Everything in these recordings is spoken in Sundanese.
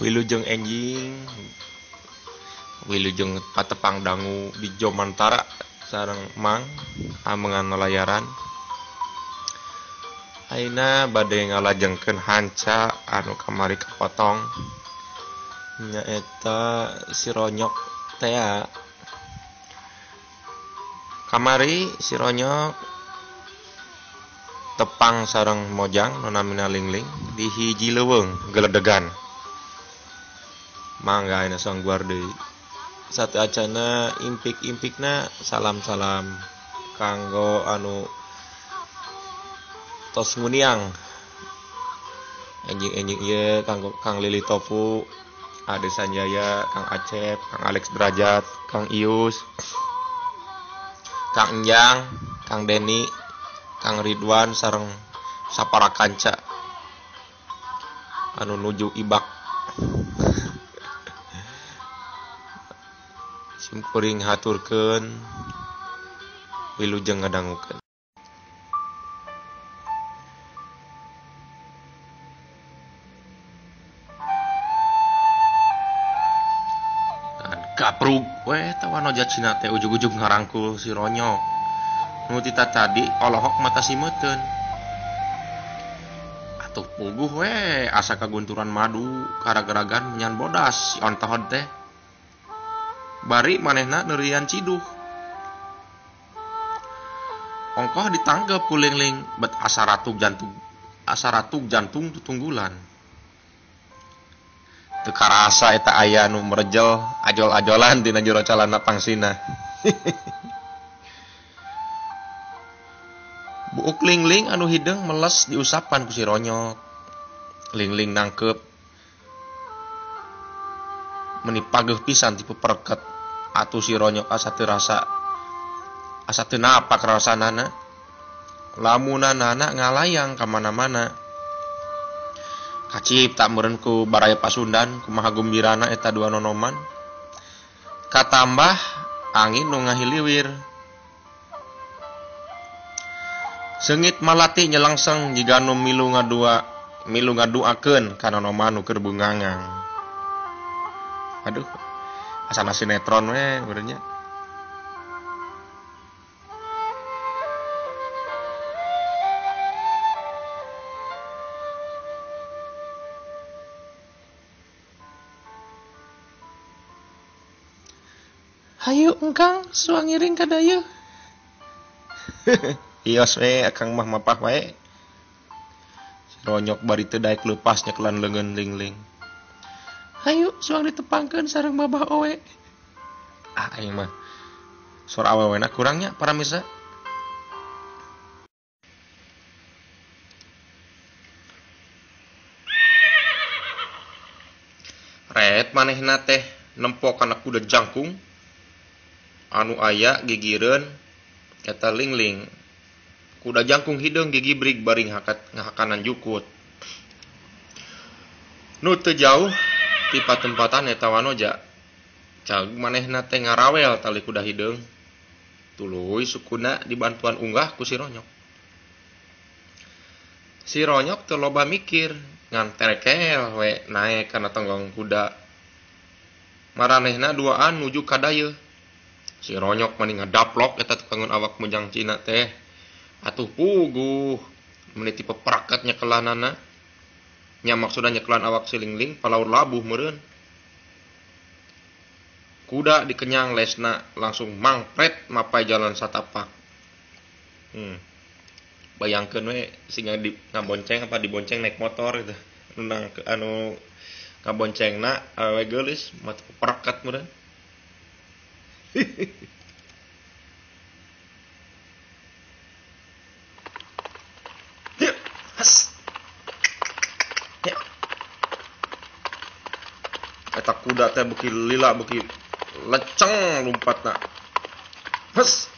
Wilujeng enjing, wilujeng patepang dangu di Jomantara sareng Mang amengan nelayaran. Ayeuna bade ngalajengkeun hanca anu kamari kapotong nyaeta si Ronyok tea. Kamari si Ronyok tepang sareng Mojang nu namina Lingling di hiji leuweung geledegan. Mangga ayeuna sangguar deui. Satu acana impik-impikna salam-salam kanggo anu tos nguniang. Enjing-enjing ieu kanggo Kang Lili Tofu, Ade Sanjaya, Kang Acep, Kang Alex Derajat, Kang Ius, Kang Enjang, Kang Deni, Kang Ridwan sareng sapara kanca anu nuju ibak. Simkuring haturkeun wilujeng ngadangukeun. Gaprug we eta wanoja Cina teh ujug-ujug ngarangkul si Ronyok. Nu tita tadi olohok mata simeuteun. Atuh puguh we asa kagunturan madu karageragan menyan bodas si ontohod teh. Bari manehna neurian ciduh. Ongkoh ditangkep ku Lingling bet asa ratug jantung tutunggulan. Teu karasa eta aya nu merejel ajol-ajolan dina jero calana pangsina. Buuk Lingling anu hideung meles diusapan ku si Ronyok. Lingling nangkep meni pageuh pisan tipe perket. Atuh si Ronyok asa teu rasa asa teu napak rasanana. Lamunanana ngalayang ka mana-mana. Kacipta meureun ku baraya Pasundan kumaha gumbirana eta dua nonoman. Katambah angin nu ngahiliwir. Seungit malati nyelangseng jiga nu milu ngaduakeun ka nonoman nu keur bungangang. Aduh, asana sinetron we meureun nya. Hayu engkang suangiring ka dayeuh. Ios we akang mah mapah wae. Si Ronyok bari teu daek leupas nyekelan leungeun Lingling. Hayu suang ditepangkeun sareng babah owe. Ah aing mah sora awewena kurangnya paramisa. Ret manehna teh nempo kana kuda jangkung anu aya gigireun eta Lingling. Kuda jangkung hideung gigibrig bari ngahakanan jukut. Nu teu jauh ti patempatan eta wanoja. Cag manehna teh ngarawel tali kuda hideung. Tuluy sukuna dibantuan unggah ku si Ronyok. Si Ronyok teu loba mikir, ngan terekel we naek kana tonggong kuda. Maranehna duaan nuju ka dayeuh. Si Ronyok mani ngadaplok eta tukangeun awak mujang Cina teh. Atuh puguh meni tipe perakat nyekelanana. Nya maksudna nyekelan awak si Lingling palaur labuh meureun. Kuda dikenyang lesna langsung mangpret mapai jalan satapak. Bayangkeun we sehingga di ngabonceng apa dibonceng naik motor gitu. Anu anu ngaboncengna awewe geulis mah perakat meureun. Eta kuda teh beuki lila beuki leceng lompatna. Hes.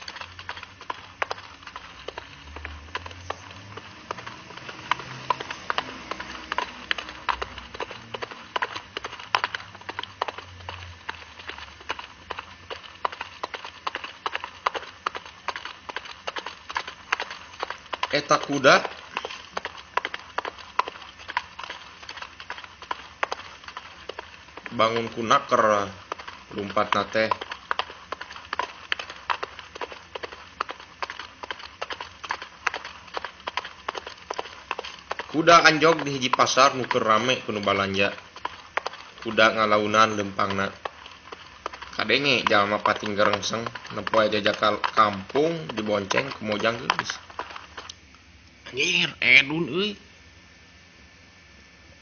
Eta kuda Bangun ku naker lumpatna teh. Kuda anjog di hiji pasar nu keur rame ku nu balanja. Kuda ngalaunan leumpangna. Kadenge jalma pating gerengseng nempo aya jajaka kampung dibonceng ku mojang geulis. Anjir, edun euy.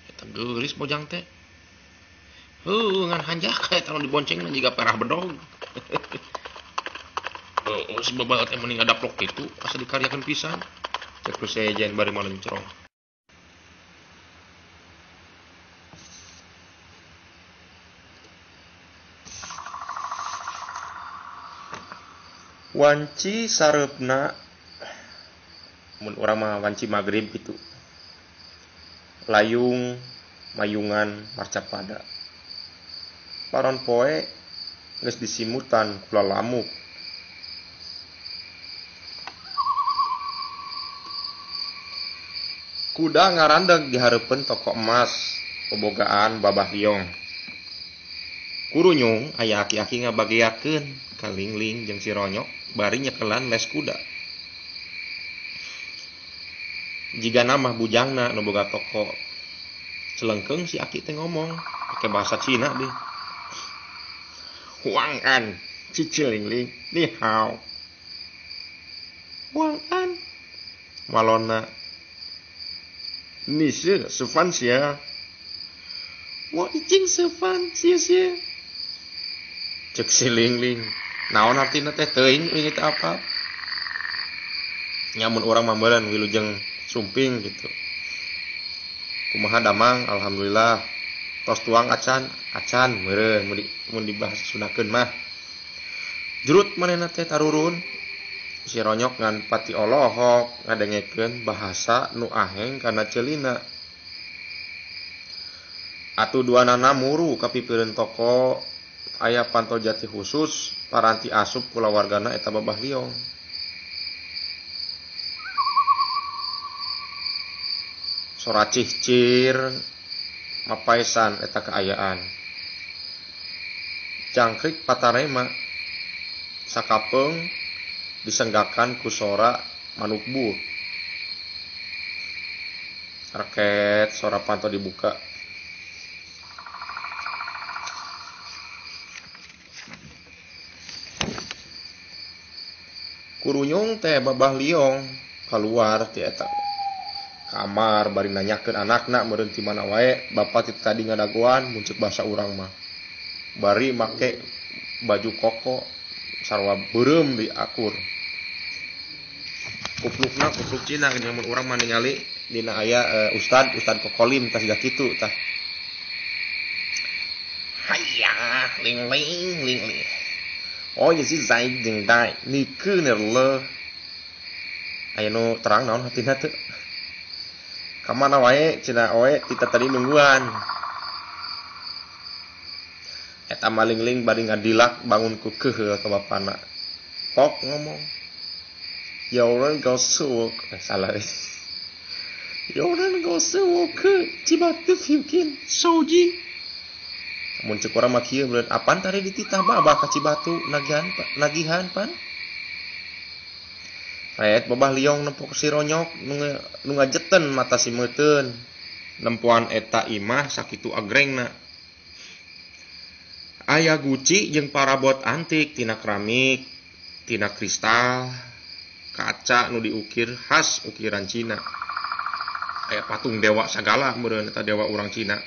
Eta geulis mojang teh. Heuh, ngan hanjak eta nu diboncengna jiga perah bedog. Heuh, si babal teh mending ngadaplok kitu asa dikaryakeun pisan. Cek ku sejen bari malencrong. Wanci sareupna mun urang mah wanci magrib gitu. Layung mayungan marcapada. Paron poe geus disimutan ku lalamuk. Kuda ngarandeg di hareupeun toko emas bobogaan Babah Liong. Kurunyung aya aki-aki ngabageakeun ka Lingling jeung si Ronyok bari nyekelan les kuda. Jigana mah bujangna nu boga toko. Celengkeung si aki teh ngomong pake bahasa Cina deh. Huang an, cici Lingling, ni hao. Huang an, malona. Ni shi sifan xie. Wo ijing sifan xie xie. Cek si Lingling. Naon artina teh teuing euy teh apa? Nya mun urang mah meureun wilujeng sumping gitu. Kumaha damang alhamdulillah. Tos tuang acan, acan meureun mun dibahas sundakeun mah. Jurut manehna teh tarurun. Si Ronyok ngan pati olohok ngadengekeun bahasa nu aheng kana ceulina. Atuh duanana muru ka pipireun toko aya panto jati khusus paranti asup kulawargana eta Babah Liong. Sora cihcir mapaesan eta kaayaan. Jangkrik patarema sakapeung disenggakan ku sora manuk buh. Raket sora panto dibuka. Kurunyung teh Babah Liong keluar ti eta kamar bari nanyakeun anakna meureun ti mana wae bapa ti tadi ngadagoan mun ceuk bahasa urang mah. Bari make baju koko sarua beureum di akur. Kuplukna kupluk Cina jeung mun urang mah ningali dina aya ustad kokolim tah siga kitu tah. Hayya ling ling ling ling. Oh ya si zai jeung dai ni keun le. Aya nu terang naon hatina teu. Ka mana wae cenah oe ti tadi nungguan. Eta malingling bari ngadilak bangun ku keuheul ka bapana. Pok ngomong. Ya orang gak suwuk. Salah. Ya orang gak suwuk ke Cibatu mungkin soji. Mun ceuk urang mah kieu meureun apan tadi dititah babah ka Cibatu nagihan pan. Ret Babah Liong nempok si Ronyok nu ngajeten mata si meuteun. Nempoan eta imah sakitu agrengna. Aya guci jeung parabot antik tina keramik, tina kristal, kaca nu diukir khas ukiran Cina. Aya patung dewa sagala meureun eta dewa urang Cina.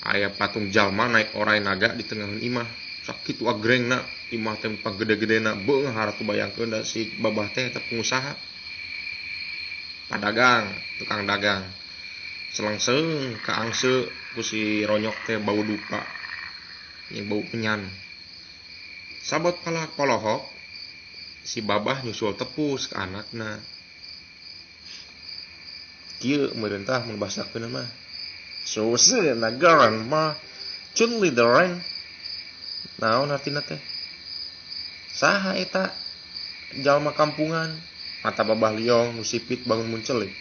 Aya patung jalma naik orai naga di tengahan imah. Sakitu agrengna imah teh pagede-gedena beunghar atuh bayangkeun da si babah teh eta pengusaha. Padagang, tukang dagang. Selengseung ka angse ku si Ronyok teh bau dupa. Yang bau penyan. Sabot palak polohok si babah nyusul tepus ke anakna. Kieu meureun tah mun bahasakeun mah. Sose nagaran mah cun lideren. Naon artina teh? Saha eta jalma kampungan? Mata Babah Liong nu sipit bangun muncelik.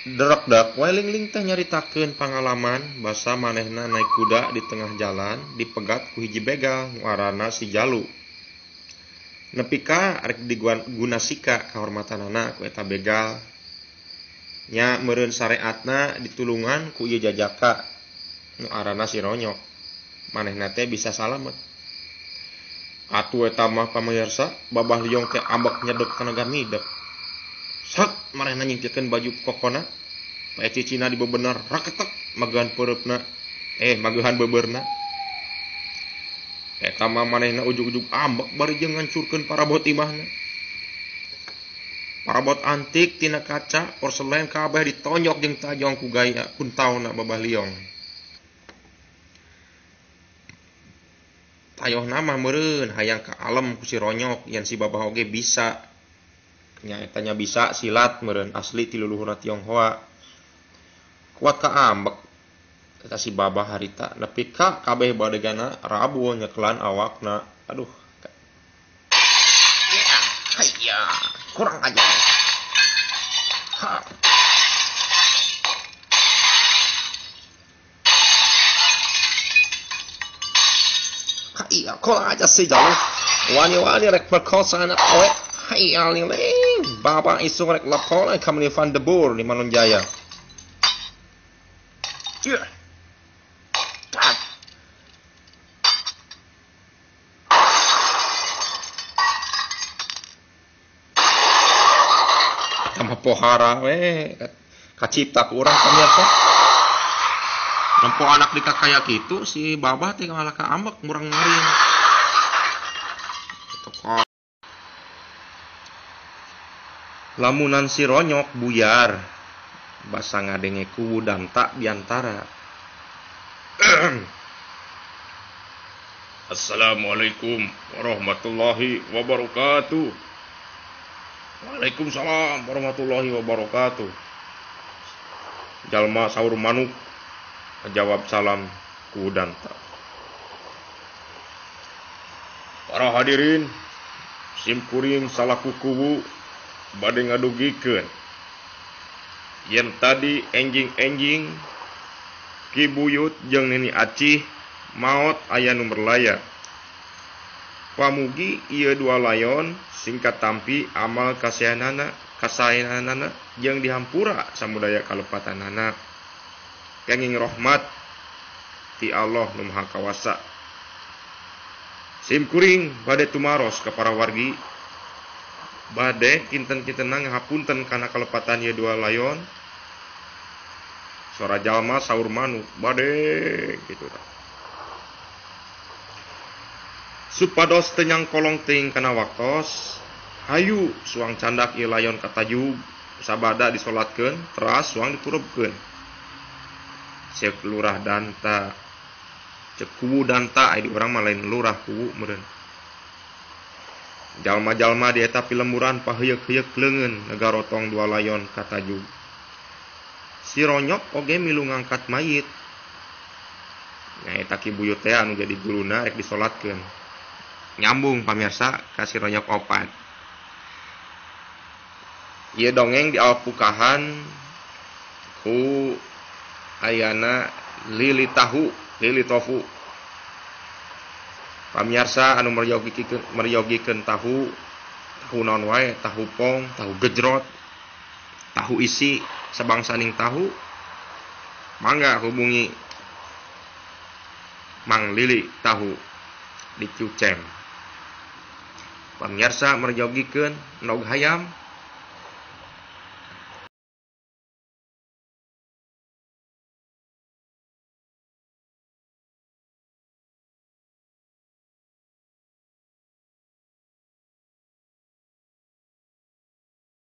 Derekdak we Lingling teh nyaritakeun pangalaman basa manehna naik kuda di tengah jalan dipegat ku hiji begal ngaranna si Jalu. Nepi ka arek digunasika kahormatanana ku eta begal. Nya meureun sareatna ditulungan ku ieu jajaka nu aranna si Ronyok. Manehna teh bisa salamet. Atuh eta mah pamirsa, Babah Liong teh ambek nyedek tanaga midek. Sat manehna nyingkirkeun baju kokona. Pae cicina dibebener raketek magehan peureupna. Magehan beubeurna. Eta mah manehna ujug-ujug ambek bari jeung ngancurkeun parabot imahna. Parabot antik tina kaca, porselen kabeh ditonjok jeung tajong ku gaya kuntauna Babah Liong. Tayohna mah meureun hayang ka alem ku si Ronyok yen si Babah oge bisa. Nya eta nya bisa silat meureun asli ti luluhurna Tionghoa. Kuat ka ambek eta si Babah harita nepi ka kabeh badegana rabu nyekelan awakna. Aduh. Hayya, kurang aja. Ha. Iya, kurang aja sih jauh. Wani-wani rek perkosa anak oe. Hai ling, bapak isu rek lapor kami van de Boer di Manonjaya. Tambah pohara we kacipta ku urang pamirsa. Nempo anak di kakaya kitu si babah teh malah ka ambek murang maring. Lamunan si Ronyok buyar basa ngadenge kuwu danta diantara. Assalamualaikum warahmatullahi wabarakatuh. Waalaikumsalam warahmatullahi wabarakatuh. Jalma saur manuk jawab salam ku danta. Para hadirin, simkuring salaku kuwu bade ngadugikeun yen tadi enjing-enjing Ki Buyut jeung Nini Acih maot aya nu merlaya. Pamugi ieu dua layon singkat tampi amal kasaeanana jeung dihampura samudaya kalepatanana. Kenging rahmat ti Allah nu Maha Kawasa. Simkuring bade tumaros ka para wargi. Bade kinten-kintenna ngahapunten kana kalepatan ieu dua layon. Sora jalma saur manuk bade kitu tah. Supados teu nyangkolong teuing kana waktos, hayu suang candak ieu layon katajug sabada disolatkeun teras suang diturebkeun. Ceuk lurah danta, ceuk kuwu danta, ai di urang mah lain lurah kuwu meureun. Jalma-jalma di eta pilemburan paheuyeuk-heuyeuk leungeun ngagarotong dua layon katajug. Si Ronyok oge milu ngangkat mayit. Nya eta Ki Buyut teh anu jadi guruna rek disolatkeun. Nyambung pamirsa ka si Ronyok opat. Ieu dongeng dialpukahan ku ayana Lili Tahu, Lili Tofu. Pamirsa anu meryogikeun tahu, tahu naon wae, tahu pong, tahu gejrot, tahu isi, sabangsaning tahu, mangga hubungi Mang Lili Tahu di Cucem. Pamirsa meryogikeun endog hayam,